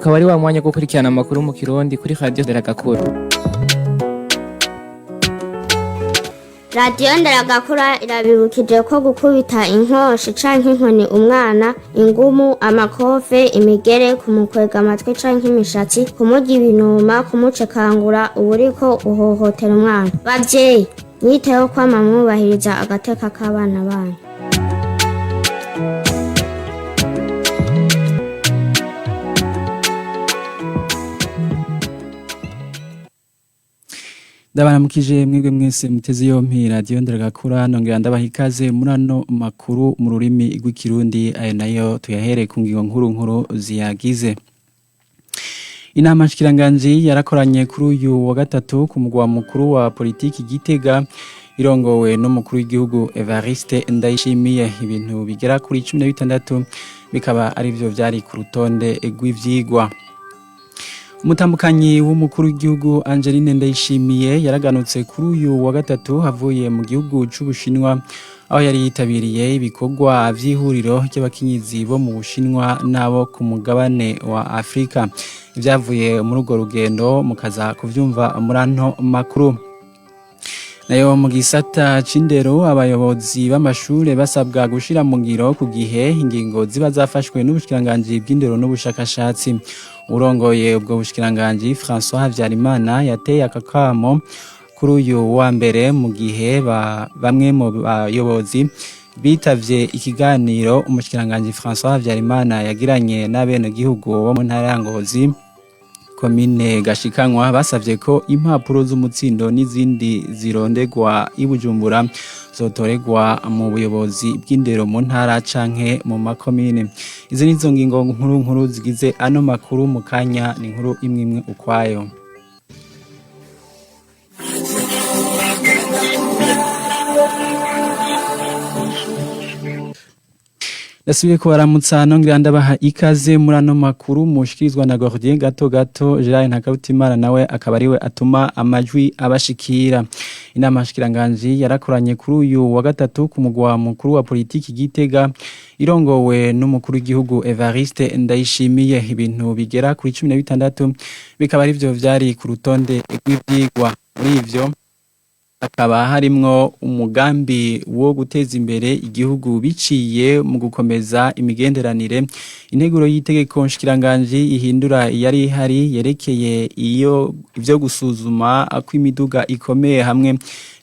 Ukaba ari wa mwanya wo gukurikirana amakuru mu Kirundi kuri Radio Nderagakura. Radiyo Nderagakura irabibukije ko gukubita inkoshi canke inkoni umwana, ingumu, amakofe, imigere, kumukwega amatwi canke imishatsi, kumurya ibinuma, kumucekangura, uba uriko uhohotera umwana. Bavyeyi, mwiteho kwama mwubahiriza agateka k'abana banyu. Ndabaramukije mwebwe mwese muteze yompi Radio Nderagakura, nongera ndabaha ikaze muri ano makuru mu rurimi rw'iKirundi, ayo nayo tuyahere ku ngingo nkuru nkuru ziyagize. Inama nshikiranganji yarakoranye kuri uyu wa gatatu ku mugwa mukuru wa politiki Gitega, irongowe n'umukuru w'igihugu Evariste Ndayishimiye. Ibintu bigera kuri 16 bikaba arivyo vyari ku rutonde rw'ivyigwa. Umutambukanyi w'umukuru w'igihugu Angeline Ndayishimiye yaraganutse kuri uyu wa gatatu avuye mu gihugu c'Ubushinwa, aho yari yitabiriye ibikorwa vy'ihuriro ry'abakinyizi bo mu Bushinwa n'abo ku mugabane wa Afrika. Ivyavuye muri urwo rugendo mukaza kuvyumva muri ano makuru. Nayo mu gisata c'indero, abayobozi b'amashure basabwa gushira mu ngiro ku gihe ingingo ziba zafashwe n'ubushikiranganji bw'indero n'ubushakashatsi. Urongoye ubwo bushikiranganji François Habyarimana yateye akakamo kuri uyu wa mbere mu gihe bamwe mu bayobozi bitavye ikiganiro umushikiranganji François Habyarimana yagiranye n'abenegihugu bo mu ntara ya Ngozi, komine Gashikanwa, basavye ko impapuro z'umutsindo n'izindi zirondegwa i Bujumbura zotoregwa mu buyobozi bw'indero mu ntara canke mu makomine. Izi nizo ngingo nkuru nkuru zigize ano makuru. Mu kanya ni inkuru imwe imwe ukwayo. Nasubiye kubaramutsa nongera ndabaha ikaze muri ano makuru mushikirizwa na Gordien Gato Gato. Gerard Ntakarutimana nawe akaba ariwe atuma amajwi abashikira. Inama nshikiranganji yarakoranye kuri uyu wa gatatu ku mugwa mukuru wa politiki Gitega, irongowe n'umukuru w'igihugu Evariste Ndayishimiye. Ibintu bigera kuri 16 bikaba arivyo vyari ku rutonde rw'ivyigwa. Muri ivyo hakaba harimwo umugambi wo guteza imbere igihugu biciye mu gukomeza imigenderanire, integuro y'itegeko nshikiranganji ihindura iyari ihari yerekeye iyo ivyo gusuzuma kw'imiduga ikomeye hamwe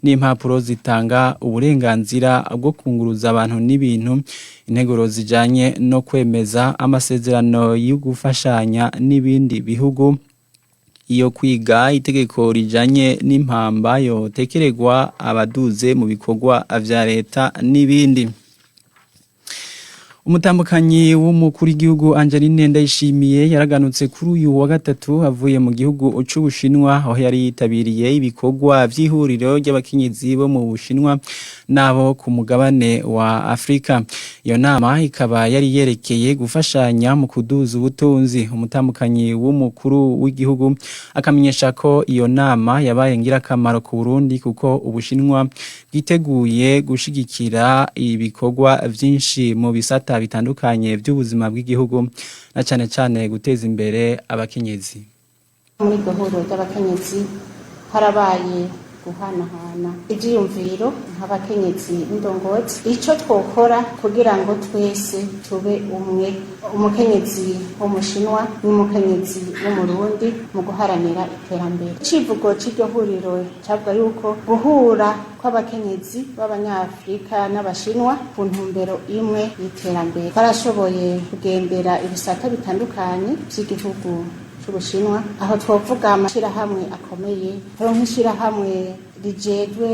n'impapuro zitanga uburenganzira bwo kunguruza abantu n'ibintu, integuro zijanye no kwemeza amasezerano yo gufashanya n'ibindi bihugu, iyo kwiga itegeko rijanye n'impamba yotekeregwa abaduze mu bikorwa vya leta n'ibindi. Umutambukanyi w'umukuru w'igihugu Angeline Ndayishimiye yaraganutse kuri uyu wa gatatu avuye mu gihugu c'Ubushinwa, aho yari yitabiriye ibikorwa vy'ihuriro ry'abakinyizi bo mu Bushinwa n'abo ku mugabane wa Afrika. Iyo nama ikaba yari yerekeye gufashanya mu kuduza ubutunzi. Umutambukanyi w'umukuru w'igihugu akamenyesha ko iyo nama yabaye ngirakamaro ku Burundi, kuko Ubushinwa bwiteguye gushigikira ibikorwa vyinshi mu bisata bitandukanye by'ubuzima bw'igihugu, na cane cane guteza imbere abakenyezi. Muri iryo huriro ry'abakenyezi harabaye guhanahana ivyiyumviro nk'abakenyezi b'indongozi, ico twokora kugira ngo twese tube umwe, umukenyezi w'umushinwa n'umukenyezi w'umurundi, mu guharanira iterambere. Icivugo c'iryo huriro cavuga yuko guhura kw'abakenyezi b'abanyafurika n'abashinwa ku ntumbero imwe y'iterambere. Twarashoboye kugendera ibisata bitandukanye vy'igihugu c'Ubushinwa, aho twovuga amashirahamwe akomeye, hariho nk'ishirahamwe rijejwe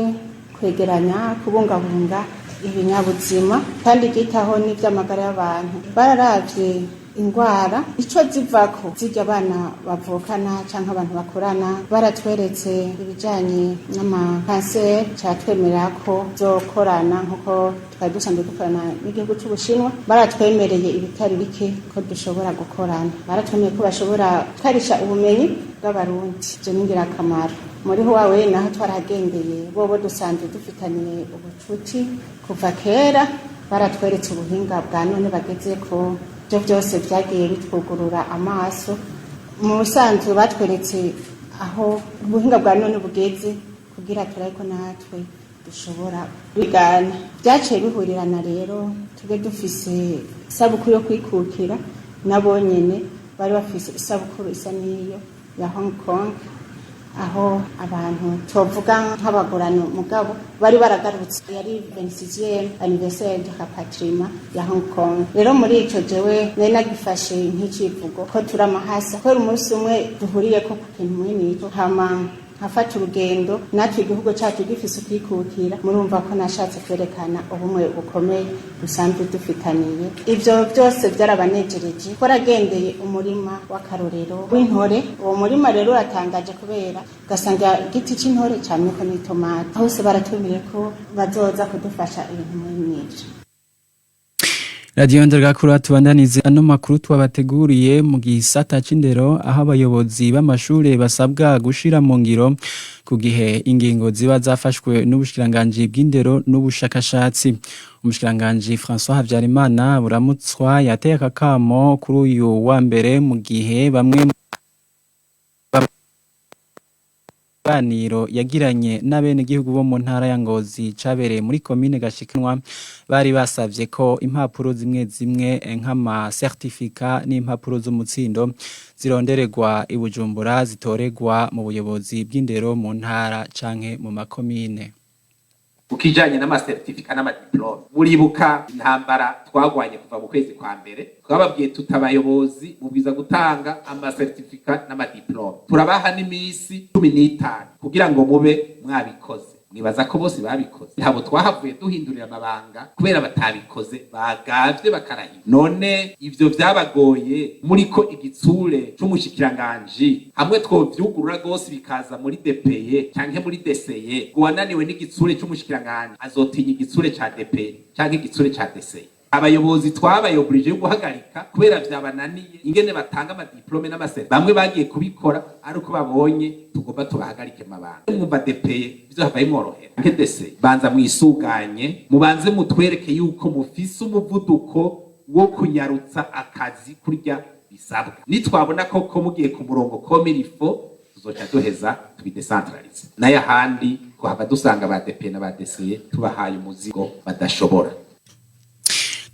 kwegeranya, kubungabunga ibinyabuzima kandi ryitaho n'ivy'amagara y'abantu. Bararavye ingwara ico zivako, zirya abana bavukana canke abantu bakurana. Baratweretse ibijanye n'amakanseri, catwemerera ko zokorana nkuko twari dusanzwe dukorana n'igihugu c'Ubushinwa. Baratwemereye ibitari bike ko dushobora gukorana, baratwemereye ko bashobora gukarisha ubumenyi bw'Abarundi. Ivyo ni ingirakamaro. Muri Huawei naho twarahagendeye, bobo dusanzwe dufitaniye ubucuti kuva kera. Baratweretse ubuhinga bwa none bagezeko. Ivyo vyose vyagiye bitwugurura amaso. Mu busanzwe batweretse aho ubuhinga bwa none bugeze kugira turabe ko natwe dushobora kwigana. Byaciye bihurirana rero tube dufise isabukuru yo kwikukira, nabo nyene bari bafise isabukuru isa n'iyo ya Hong Kong, aho abantu tuvuga nk'abagorano mugabo bari baragarutse, yari 26e anniversaire de rapatriement ya Hong Kong. Rero muri ico jewe nari nagifashe nk'icivugo ko turamahasa, kubera umunsi umwe duhuriyeko ku kintu mwene ico, hama nkafata urugendo natwe igihugu cyacu gifise ukwikukira. Murumva ko nashatse kwerekana ubumwe bukomeye dusanzwe dufitaniye. Ibyo byose byarabanejereje. Twaragendeye umurima w'akarorero w'intore. Uwo murima rero uratangaje kubera ugasanga igiti c'intore camyeko n'itomati. Hose baratumiye ko bazoza kudufasha ibintu muri mwivyo. Radio Nderagakura, tubandanize ano makuru twabateguriye mu gisata c'indero, aho abayobozi b'amashure basabwa gushira mu ngiro ku gihe ingingo ziba zafashwe n'ubushikiranganji bw'indero n'ubushakashatsi. Umushikiranganji François Habyarimana buramutswa yateye akakamo kuri uyu wa mbere mu gihe bamwe ganiro yagiranye n'abenegihugu bo mu ntara ya Ngozi cabereye muri komine Gashikanwa, bari basavye ko impapuro zimwe zimwe nk'ama certificat n'impapuro z'umutsindo zirondererwa i Bujumbura zitoregwa mu buyobozi bw'indero mu ntara canke mu makomine. Ukijanye n'amasertifika n'amadiplome, muribuka intambara twagwanye kuva mu kwezi kwa mbere. Twababwiye tutabayobozi mubwiza gutanga amasertifika n'amadiplome, turabaha n'iminsi 15 kugira ngo mube mwabikoze. Mwibaza ko bose babikoze? Ntabwo. Twahavuye duhindurira amabanga kubera batabikoze, bagavye bakarahira. None ivyo vyabagoye muriko igitsure c'umushikiranganji, hamwe twovyugurura rwose bikaza muri DPE canke muri DCE, ngo wananiwe n'igitsure c'umushikiranganji azotinya igitsure ca DPE canke igitsure ca DCE? Abayobozi twabaye obligé yo guhagarika kubera vyabananiye ingene batanga amadiplome n'amasere. Bamwe bagiye kubikora ari uko babonye tugomba tubahagarike mabanga. Mwumva DPE bizohava bimworohera nke DCE? Banza mwisuganye, mubanze mutwereke yuko mufise umuvuduko wo kunyarutsa akazi kurya bisabwa. Nitwabona koko mugiye ku murongo comme il faut, tuzoca duheza tubidecentralize. Nayo ahandi kuhava dusanga ba DP na ba DCE tubahaye umuzigo badashobora.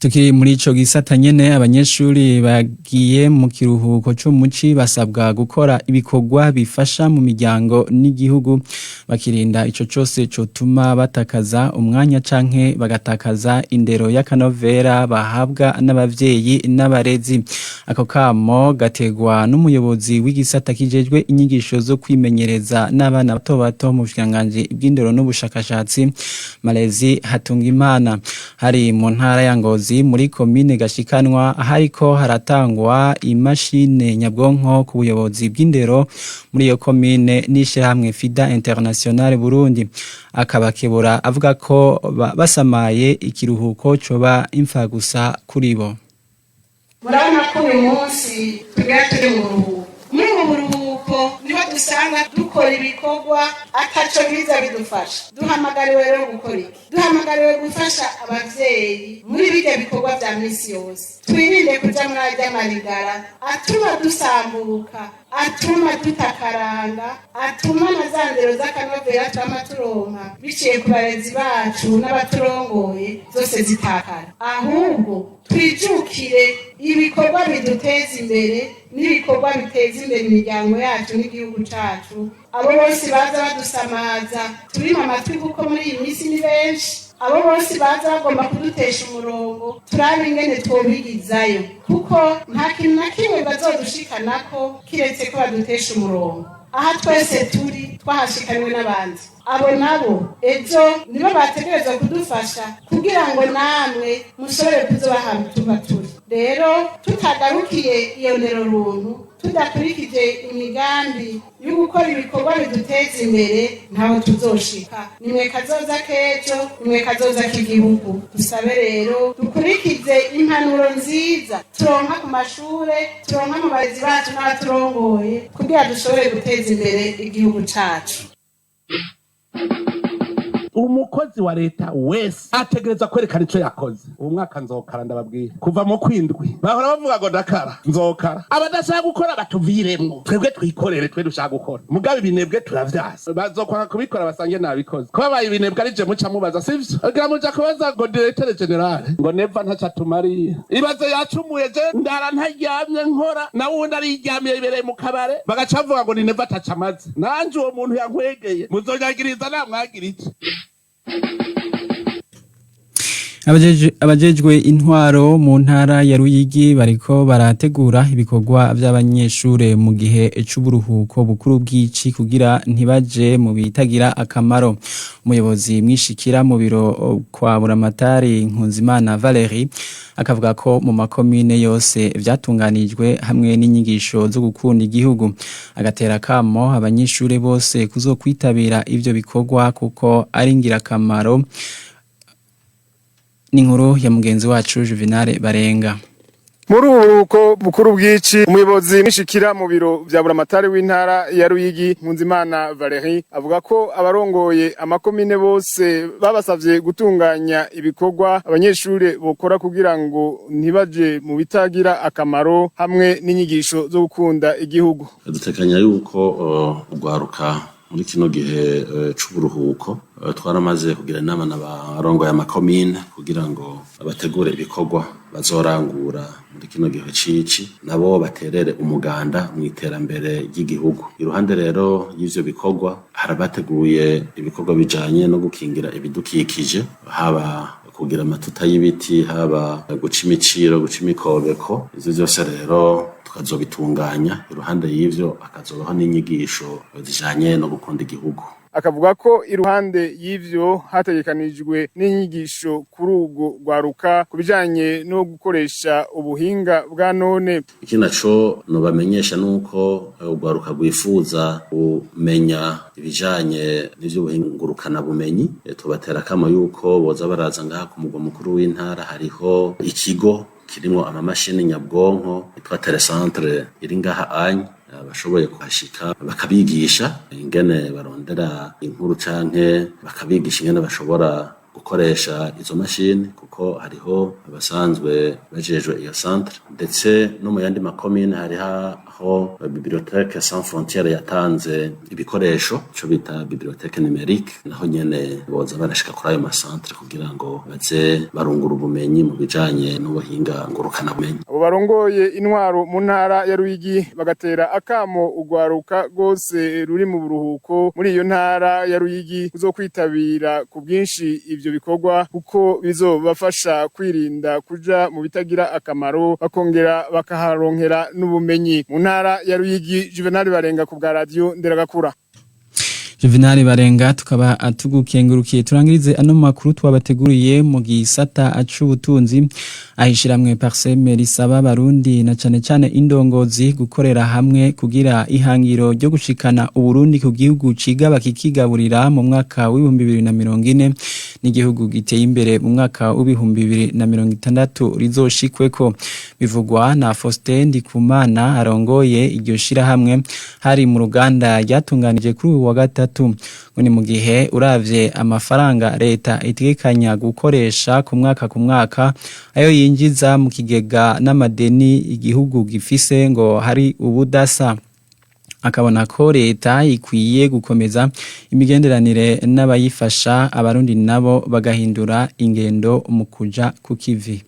Tukiri muri ico gisata nyene, abanyeshuri bagiye mu kiruhuko co muci basabwa gukora ibikorwa bifasha mu miryango n'igihugu, bakirinda ico cose cotuma batakaza umwanya canke bagatakaza indero y'akanovera bahabwa n'abavyeyi n'abarezi. Ako kamo gategwa n'umuyobozi w'igisata kijejwe inyigisho zo kwimenyereza n'abana bato bato mu bushikiranganji bw'indero n'ubushakashatsi, Malezi Hatungimana. Hari mu ntara ya Ngozi, muri komine Gashikanwa, hariko haratangwa imashine nyabwonko ku buyobozi bw'indero muri iyo komine n'ishirahamwe FIDA International Burundi. Akabakebura avuga ko basamaye ikiruhuko coba imfa gusa kuri bo. Murabona ko uyu munsi tugira turi mu buruhuko. Muri ubu buruhuko niho dusanga dukora ibikorwa ataco biza bidufasha. Duhamagariwe rero gukora iki? Duhamagariwe gufasha abavyeyi muri birya bikorwa vya misi yose. Twirinde kuja muri arya marigara atuma dusambuka, atuma tutakaranga, atuma na za ndero z'akanovera twama turonka biciye ku barezi bacu n'abaturongoye zose zitakara. Ahubwo twijukire ibikorwa biduteza imbere n'ibikorwa biteza imbere imiryango yacu n'igihugu cacu. Abo bose baza badusamaza turima amatwi, kuko muri iyi minsi ni benshi. Abo bose baza bagomba kudutesha umurongo, turabe ingene twobigizayo, kuko nta kintu na kimwe bazodushikanako kiretse ko badutesha umurongo. Aha twese turi twahashikanywe n'abandi. Abo nabo ejo nibo bategerezwa kudufasha kugira ngo namwe mushobore kuzoba ahantu tuba turi. Rero tutagarukiye iyo ndero runtu, tudakurikije imigambi yo gukora ibikorwa biduteza imbere, ntaho tuzoshika. Nimwe kazoza k'ejo, nimwe kazoza k'igihugu. Dusabe rero dukurikize impanuro nziza turonka ku mashure, turonka mu barezi bacu n'abaturongoye, kugira dushobore guteza imbere igihugu cacu. Umukozi wa leta wese ategereza kwerekana ico yakoze. Uwo mwaka nzokara, ndababwira, kuva mu kwindwi bahora bavuga ngo ndakara, nzokara. Abadashaka gukora batuviremwo, twebwe twikorere, twe dushaka gukora. Mugabo ibinebwe turavyasa, bazokwanga kubikora basange nabikoze. Ko babaye ibinebwe ari je muca mubaza, sivyo? Agira muja kubaza ngo directeur général ngo Neva ntaco atumariye. Ibaze yacumuye, je ndara ntaryamye nkora, na wundi ariryamiye ibereye mu kabare, bagaca bavuga ngo ni Neva ataca amaze. Nanje uwo muntu yankwegeye muzonyagiriza namwagira iki? Abajejwe intwaro mu ntara ya Ruyigi bariko barategura ibikorwa vy'abanyeshure mu gihe c'uburuhuko bukuru bw'ici kugira ntibaje mu bitagira akamaro. Umuyobozi mwishikira mu biro kwa Buramatari, Nkunzimana Valerie, akavuga ko mu makomine yose vyatunganijwe hamwe n'inyigisho zo gukunda igihugu, agatera kamo abanyeshure bose kuzokwitabira ivyo bikorwa kuko ari ngirakamaro. N'inkuru ya mugenzi wacu Juvenal Barenga. Muri ubu buruhuko bukuru bw'ici, umuyobozi mwishikira mu biro vya Buramatari w'intara ya Ruyigi, Nkunzimana Valerie, avuga ko abarongoye amakomine bose babasavye gutunganya ibikorwa abanyeshure bokora kugira ngo ntibaje mu bitagira akamaro, hamwe n'inyigisho zo gukunda igihugu. Dutekanya yuko urwaruka muri kino gihe c'uburuhuko, twaramaze kugira inama n'abarongoye amakomine kugira ngo bategure ibikorwa bazorangura muri kino gihe cici, nabo baterere umuganda mu iterambere ry'igihugu. Iruhande rero y'ivyo bikorwa, harabateguye ibikorwa bijanye no gukingira ibidukikije, haba kugira amatuta y'ibiti, haba guca imiciro, guca imikobeko. Ivyo vyose rero tukazobitunganya. Iruhande y'ivyo hakazobaho n'inyigisho zijanye no gukunda igihugu. Akavuga ko iruhande y'ivyo hategekanijwe n'inyigisho kuri urwo rwaruka ku bijanye no gukoresha ubuhinga bwa none. Ikindi naco nobamenyesha nuko urwaruka rwifuza kumenya ibijanye n'ivy'ubuhingurukana bumenyi, tubatera akamo yuko boza baraza ngaha ku mugwa mukuru w'intara. Hariho ikigo kirimwo amamashini nyabwonko yitwa Telecentre iri ngaha anye, abashoboye kuhashika bakabigisha ingene barondera inkuru canke bakabigisha ingene bashobora gukoresha izo mashini, kuko hariho abasanzwe bajejwe iyo centre. Ndetse no mu yandi makomine hariho aho Bibliothèque Sans Frontières yatanze ibikoresho, ico bita bibliothèque numérique, naho nyene boza barashika kuri ayo macentre kugira ngo baze barungura ubumenyi mu bijanye n'ubuhinga ngurukana bumenyi. Abo barongoye intwaro mu ntara ya Ruyigi bagatera akamo urwaruka rwose ruri mu buruhuko muri iyo ntara ya Ruyigi kuzokwitabira ku bwinshi ivyo bikorwa, kuko bizobafasha kwirinda kuja mu bitagira akamaro, bakongera bakaharonkera n'ubumenyi. Mu ntara ya Ruyigi, Juvenal Barenga ku bwa Radio Nderagakura. Juvenal Barenga, tukaba tugukengurukiye. Turangirize ano makuru twabateguriye mu gisata c'ubutunzi, ahishiramwe Parsem risaba abarundi na cane cane indongozi gukorera hamwe kugira ihangiro ryo gushikana Uburundi ku gihugu cigaba kikigaburira mu mwaka w'2040 n'igihugu giteye imbere mu mwaka w'2060 rizoshikweko. Bivugwa na Faustin Ndikumana arongoye iryo shirahamwe, hari mu ruganda ryatunganije kuri uyu wa gatatu. Ngo ni mu gihe uravye amafaranga leta itegekanya gukoresha ku mwaka ku mwaka, ayo yinjiza mu kigega n'amadeni igihugu gifise, ngo hari ubudasa. Akabona ko leta ikwiye gukomeza imigenderanire n'abayifasha, abarundi nabo bagahindura ingendo mu kuja ku kivi.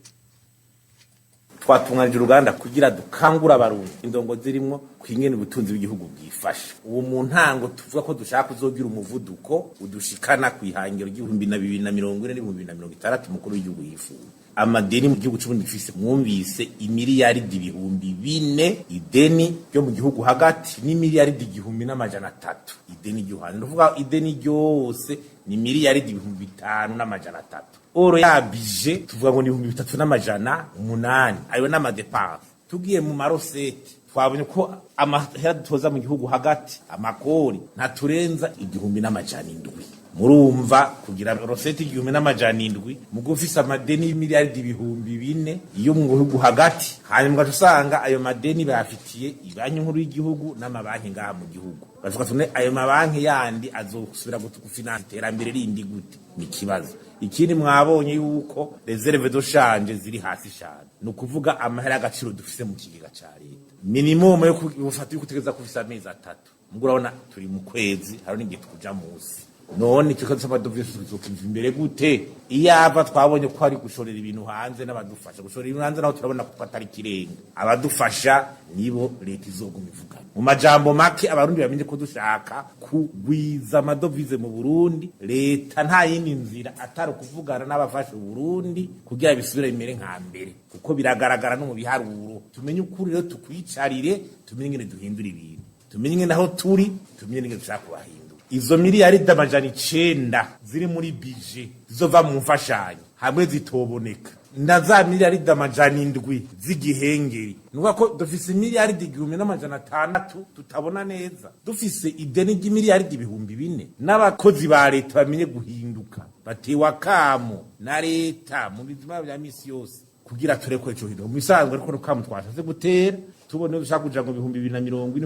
Twatunganije uruganda kugira dukangura abarundi, indongo zirimwo kwingene ubutunzi bw'igihugu bwifashe ubu. Mu ntango tuvuga ko dushaka kuzogira umuvuduko udushikana kwihangiro ry'2040 n''60 umukuru w'igihugu yifuza. Amadeni mu gihugu c'Uburundi gifise, mwumvise, imiliyaridi 4000 ideni ryo mu gihugu hagati n'imiliyaridi 1300 ideni ryo hanze. Nukuvuga ideni ryose ni miliyaridi 5300. Oro ya budget tuvuga ngo ni 3800, ayo n'amadépenses. Tugiye mu marecettes, twabonye ko Amahera dutoza mu gihugu hagati, amakori, ntaturenza 1700. Murumva kugira recettes 1700 mugo ufise amadeni y'imiliyaridi 4000 iyo mu gihugu hagati, hanyuma ugaca usanga ayo madeni bayafitiye ibanki nkuru y'igihugu n'amabanki ngaha mu gihugu. Bavuga tune ayo mabanki yandi azosubira gufinansa iterambere rindi gute? Ni ikibazo. Ikindi, mwabonye yuko réserves de change ziri hasi cyane, ni ukuvuga amahera y'agaciro dufise mu kigega ca leta. Minimum yo gufata yuko kufisa amezi 3, mugo urabona turi mu kwezi, hari n'igihe tukuja munsi. None icyo kibazo c'amadovize tuzokiva imbere gute? Iyava twabonye ko ari gushorera ibintu hanze n'abadufasha gushorera ibintu hanze, naho turabona ko atari ikirenga. Abadufasha nibo leta izoguma ivugana. Mu majambo make, Abarundi bamenye ko dushaka kugwiza amadovize mu Burundi, leta nta yindi nzira atari ukuvugana n'abafasha Uburundi kugira bisubire bimere nka mbere, kuko biragaragara no mu biharuro. Tumenye ukuri rero, tukwicarire, tumenye ingene duhindura ibintu, tumenye ingene aho turi, tumenye ingene dushaka kubahindura. Izo miliyaridi 900 ziri muri budget zizova mu mfashanyo, hamwe zitoboneka na za miliyaridi 700 z'igihengeri, nuvuga ko dufise miliyaridi 1600 tutabona neza, dufise ideni ry'imiliyaridi 4000. N'abakozi ba leta bamenye guhinduka, batewe akamo na leta mu bizima bya misi yose kugira tureko ico hinduka mu bisanzwe. Ariko kamo twashatse gutera, tubone dushaka kuja ngo 2040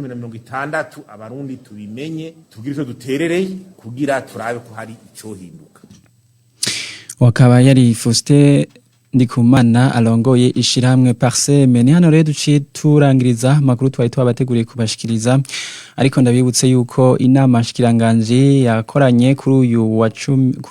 na 60, Abarundi tubimenye, tugire ico duterereye kugira turabe ko hari ico hinduka. Wakaba yari Faustin Ndikumana arongoye ishirahamwe Parsem. Ni hano rero duciye turangiriza amakuru twari twabateguriye kubashikiriza, ariko ndabibutse yuko inama nshikiranganje yakoranye kuri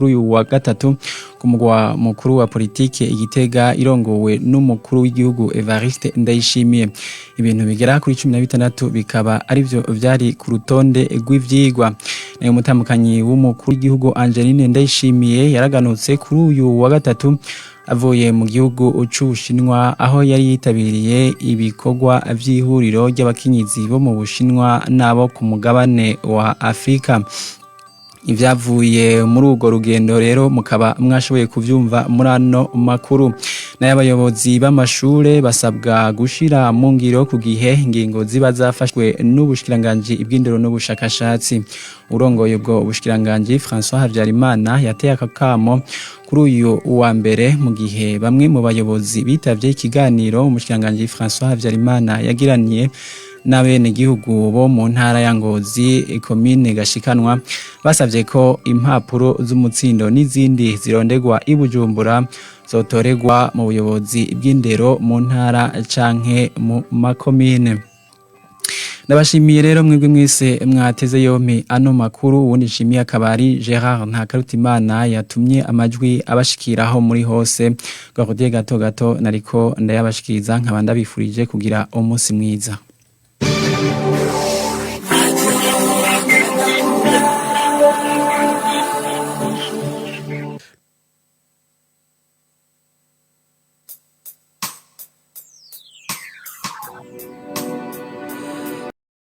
uyu wa gatatu ku mugwa mukuru wa politike Igitega, irongowe n'umukuru w'igihugu Evariste Ndayishimiye. Ibintu bigera kuri 16 bikaba arivyo vyari ku rutonde rw'ivyigwa. Nayo mutamukanyi w'umukuru w'igihugu Angeline Ndayishimiye yaraganutse kuri uyu wa gatatu avuye mu gihugu c'Ubushinwa, aho yari yitabiriye ibikorwa vy'ihuriro ry'abakinyizi bo mu Bushinwa n'abo ku mugabane wa Afrika. Ibyavuye muri urwo rugendo rero mukaba mwashoboye kuvyumva muri ano makuru. N'abayobozi b'amashure basabwa gushira mu ngiro ku gihe ingingo ziba zafashwe n'ubushikiranganji bw'indero n'ubushakashatsi. Urongoye ubwo bushikiranganji, François Habyarimana, yateye akakamo kuri uyu wa mbere mu gihe bamwe mu bayobozi bitavye ikiganiro umushikiranganji François Habyarimana yagiraniye n'abene gihugu bo mu ntara ya Ngozi, komine Gashikanwa, basavye ko impapuro z'umutsindo n'izindi zirondegwa i Bujumbura zotoregwa mu buyobozi bw'indero mu ntara canke mu makomine. Ndabashimiye rero mwebwe mwese mwateze yompi ano makuru. Ubundi nshimiye akaba ari Gerard Ntakarutimana yatumye amajwi abashikiraho muri hose. Gato gato nariko ndayabashikiriza, nkaba ndabifurije kugira umunsi mwiza.